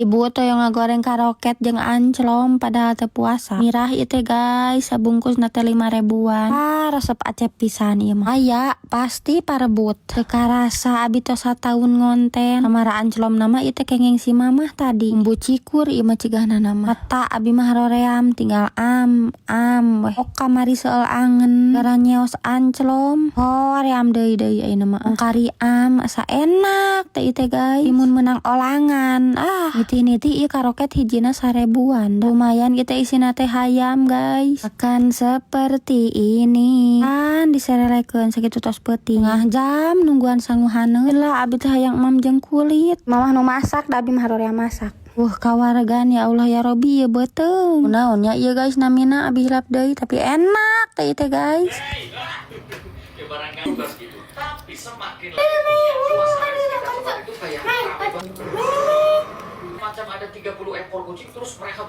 Ibu tuh yang ngagoreng karoket jeung anclom, padahal teu puasa. Mirah ieu teh, guys, sabungkusna teh 5 ribuan. Ah, resep Acep pisan ieu mah. Aya pasti parebut. Teu karasa abi tos sataun ngonten. Kamara anclom nama ieu teh kenging si mamah tadi. Bumbu cikur ieu mah cigahna nama. Mata abi mah hoream, tinggal am am weh. Ok, kamari seueul angen gara nyeos anclom. Hoream deui deui ayeuna mah. Kari am asa enak teh ieu teh, guys. Timun menang olangan. Ah, niti-niti ieu karoket hijina 1.000-an. Lumayan kita isina teh hayam, guys. Akan seperti ini. Kan diserelekeun sakitu tos peuting. Tengah jam nungguan sangu haneut lah, abi teh hayang emam jeung kulit. Mamah nu masak, da abi mah hoream masak. Wah, kawargan, ya Allah ya Robi, ya beuteung. Naon nya ieu, guys, namina abi hilap deui, tapi enak teh ieu teh, guys. Ya barangkali tugas gitu. Tapi semakin lama suasana di sekitar tempat itu kayak rame banget. Macam ada 30 ekor kucing, terus mereka